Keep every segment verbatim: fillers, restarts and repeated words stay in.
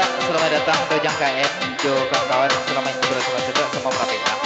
Salamaik datang, Dojang K M, jo kawan-kawan, salamaik bakurang-kurang sadonyo, samo marapek, ah.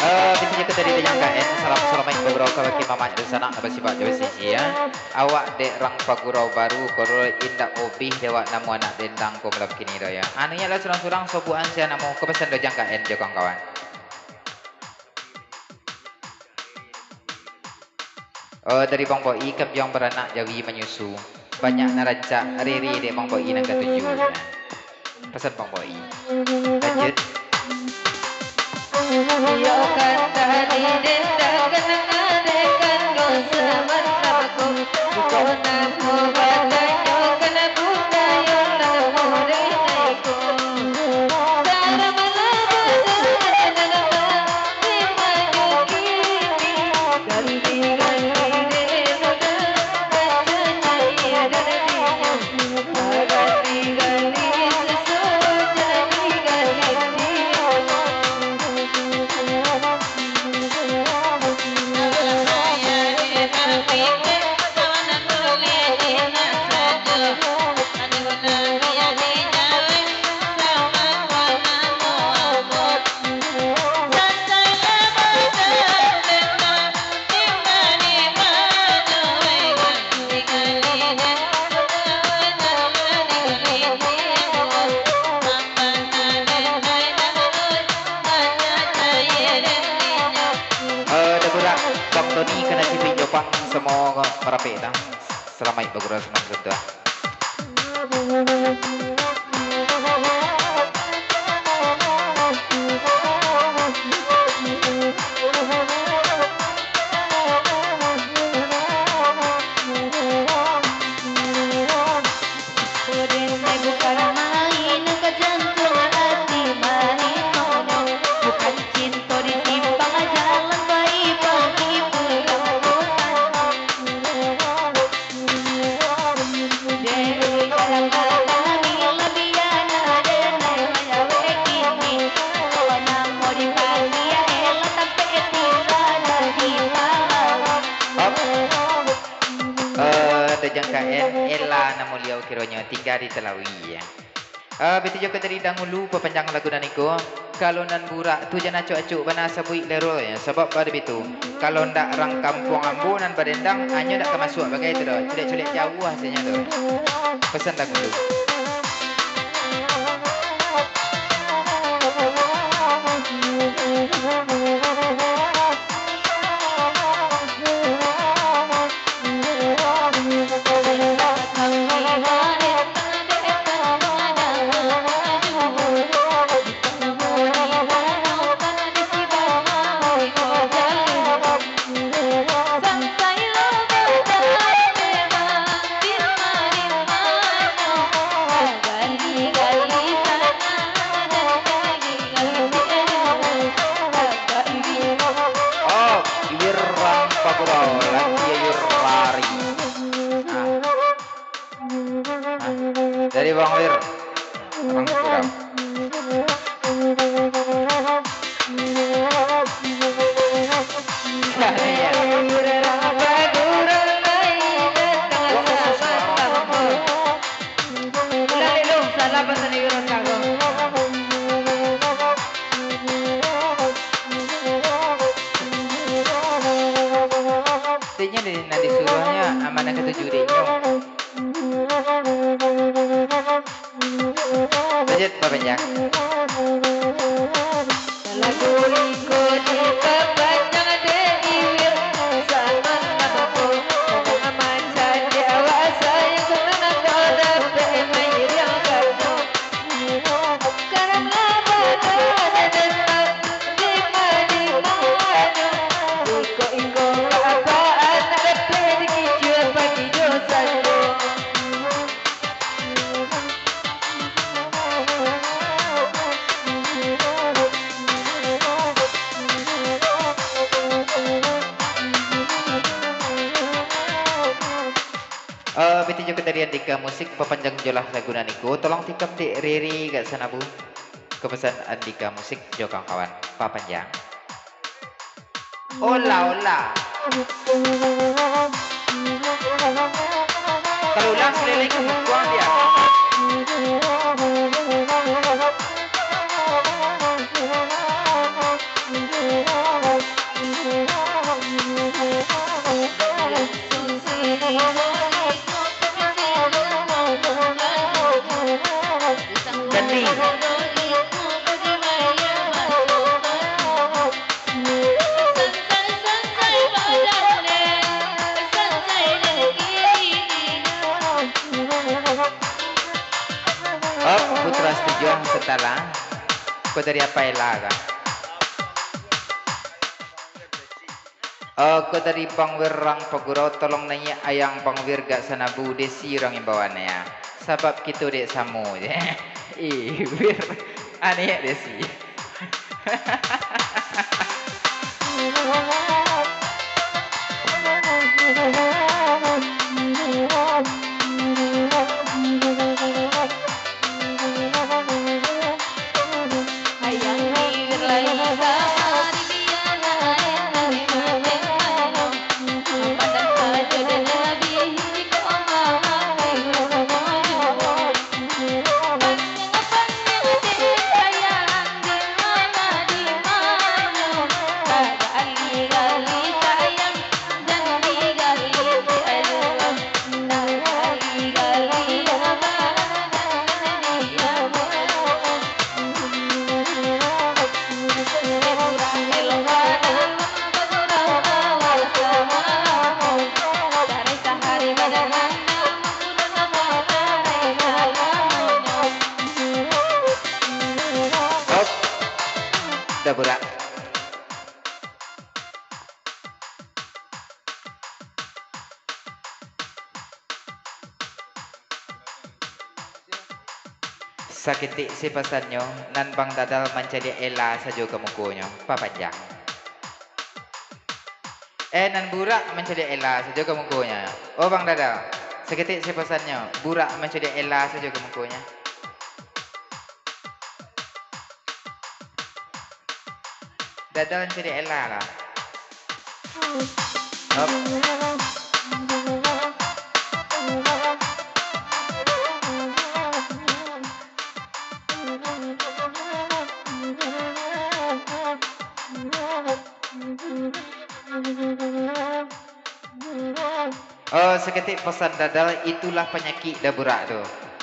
Eh, di sini kita dari Dayang K N, salam salamaik bakurang-kurang kabake mamak dunsanak nan basifat jo basiji, ya. Awak dek rang pagurau baru, koronyo indak obih dek awak namo anak dendang ko malam kini doh, ya. Anu, nyo lah surang-surang sobukan sia namo, ko pasan Dojang K N jo kawan-kawan. Oh, dari Bang Boi, kambiang baranak jawi manyusu. Banyak nan rancak, riri dek Bang Boi nan katuju. Pasan Bang Boi. Lanjut. Iyo kan tadi dendang kanang adekan dosa mataku. Bukan aku batanyo kana budayo nan mudah naiku. Eh, dah burak, Bang Tony kana cipik jopang, samo marapek dah. Salamaik bakurang-kurang sadonyo. Eh, Dojang K N, Ella namo liau kironyo, tingga di Talawi, ya. Ah, baitu juo dari dahulu, papanjang lagu nan iko. Kalau nan burak tu jan acok-acok bana sabuik lero, ya, sabab baitu. Kalau ndak rang kampuang ambo nan badendang, anyo ndak ka masuak bagai tu doh. Culek-culek jauah hasilnyo tu. Pasan lagu tu. Oh, Wirang Pagurau, laki ayu lari. Ah. Ah. Dari Bang Wir. Bang Pagurau. Ulang dulu, salah bahasa Inggris kau. Inyo di, nan disuruahnyo amanah katuju dek inyo. Lanjut, Bapak Panjang. Lagu iko dipapanjang dek Iwil, zaman namo ko, manjadi awak sayang, senang kau dapek mairiang. Dari Andika Musik, papanjang jolah lagu nan iko, tolong tikam dek Rere Gak Sanabu. Kapesan Andika Musik jo kawan-kawan, papanjang. Ola, ola. Kalau ulang, sileleng, buang dia. Op, Putra Setijo, setara. Ko dari Apai lah, kan? Oh, ko dari Bang Wir Rang Pagurau, tolong naiak ayang Bang Wir Gak Sanabu, Desi urang imbauan ya. Sabab kito dek samo je. Ih, Wir. Aneh Desi. Op. Daburak. Saketek sepasannyo, nan Bang Dadal mancaliak Ella sajo ka mukonyo. Papanjang. Eh, nan Burak mancaliak Ella sajo ka mukonyo. Oh, Bang Dadal, saketek sepasannyo, Burak mancaliak Ella sajo ka mukonyo. Dadal mancaliak Ella lah. Op. Oh, saketek pasan Dadal, itulah panyakik Daburak tu.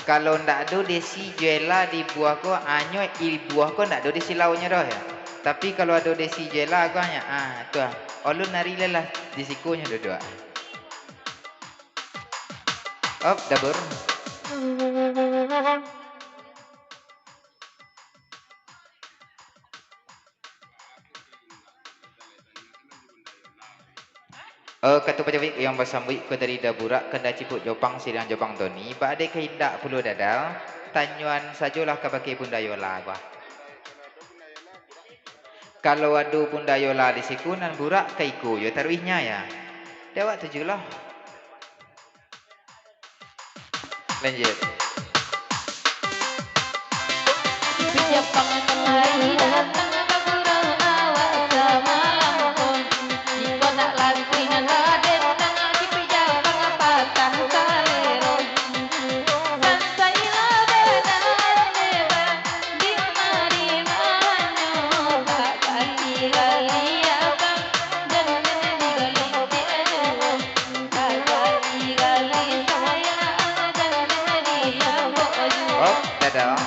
Kalau ndak ado Desi jo Ella di buah ko, anyo di buah ko ndak ado Desi launyo doh, ya. Tapi kalau ado Desi jo Ella ko, anyo, ah, tu ah. Alun nari lah, lah di sikonyo duduak. Op, Dabur. Eh, Katu Pajawik yang basambuik ko dari Daburak, kanda cipuk jopang siriang jopang Toni, bak ade kaindak pulo Dadal, tanyoan sajolah kabake Bunda Yola, bah. Kalau ado Bunda Yola di siko, nan Burak ka iko jo taruihnyo, ya. Dek awak tuju lah. Lanjut. Oh, dadah.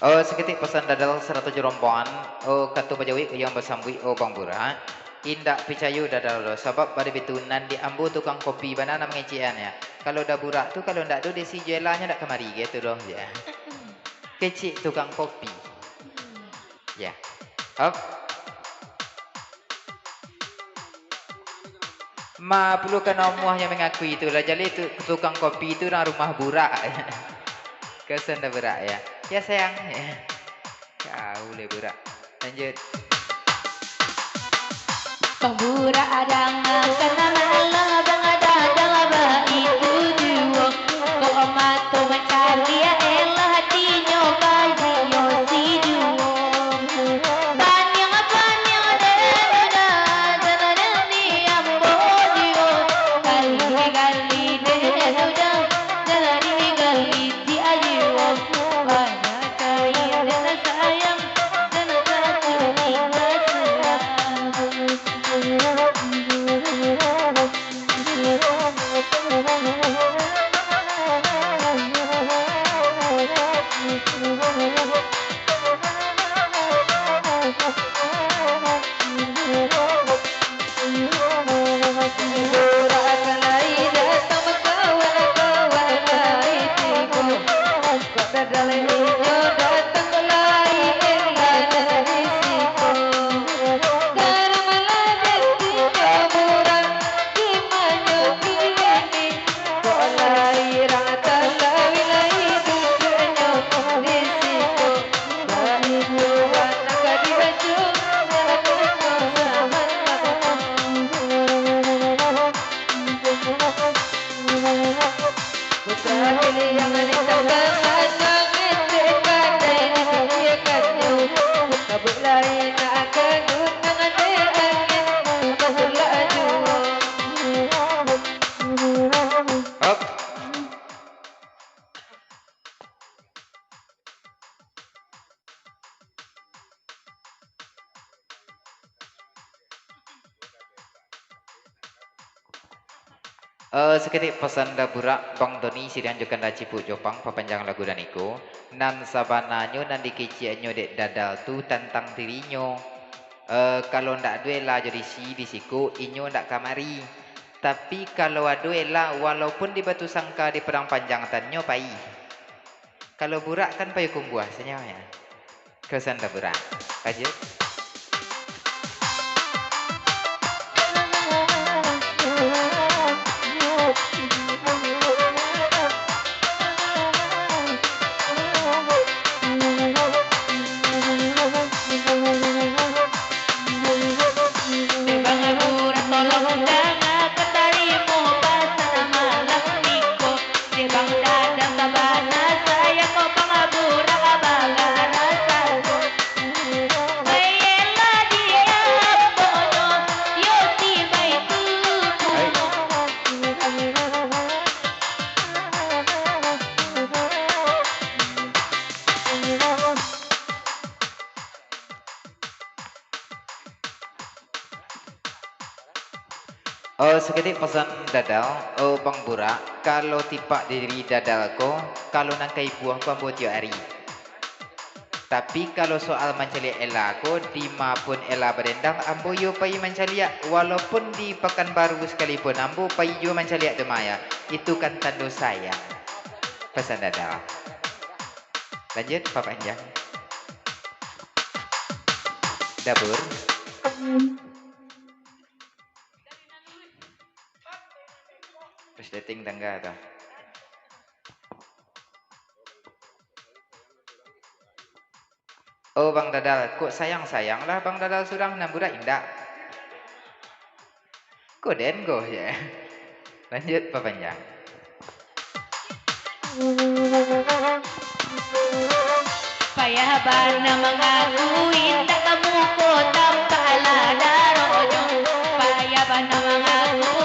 Oh, saketek pasan Dadal sarato jo rombongan, oh, Katu Pajawik yang basambuik, oh, Bang Burak. Indak picayo Dadal doh, sabab bari bitu nan di ambo tukang kopi bana nan mangecekan, ya. Kalau Daburak tu, kalau ndak tu, Desi jo Ella nyo ndak kamari gitu doh, ya. Kecek tukang kopi. Ya. Hop. Ma pulo ka namuah yang mangakui tu lah, jaleh tu tukang kopi tu urang rumah Burak. Kasian dah Burak, ya. Ya, sayang. Kau le Burak. Lanjut. Bang Burak adang kana malah, bang adang baitu juo. Kok mato mancaliak elah, hatinyo bajiyo si juo. Paniang-paniang den udah, jalan ni ambo juo. Gali-gali den udah, gali-gali di ajuo. Banyak kain den sayang, den satu tinggal serah. Op. Eh, saketek pasan dah Burak, Bang Doni, sidang jo kanda Cipuk Jopang, papanjang lagu dan iko. Nan sabananyo nan dikeceaknyo dek Dadal tu tantang dirinyo. Eh, kalau ndak ado Ella jo Desi di siko, inyo ndak kamari. Tapi, kalau ado Ella, walaupun di Batusangka, di Padang Panjang, tannyo pai. Kalau Burak kan Payakumbuah, sanyo, ya. Kasian dah Burak. Lanjut. Oh, saketek pasan Dadal, oh, Bang Burak, kalau tipak diri Dadal ko, kalau nan ka ibuah ko ambo tiok ari. Tapi, kalau soal mancaliak Ella ko, dima pun Ella badendang, ambo iyo pai mancaliak, walaupun di Pakanbaru sakalipun, ambo pai juo mancaliak tu mah, ya. Itu kan tando sayang. Pasan Dadal. Lanjut, papanjang. Dabur. Resleting tangga tu. Oh, Bang Dadal, kok sayang-sayang lah Bang Dadal surang, nan Burak indak. Ko den ko, ya. Lanjut, papanjang. Payah bana mangaku, indak ka muko tampak lah daronyo. Payah bana mangaku,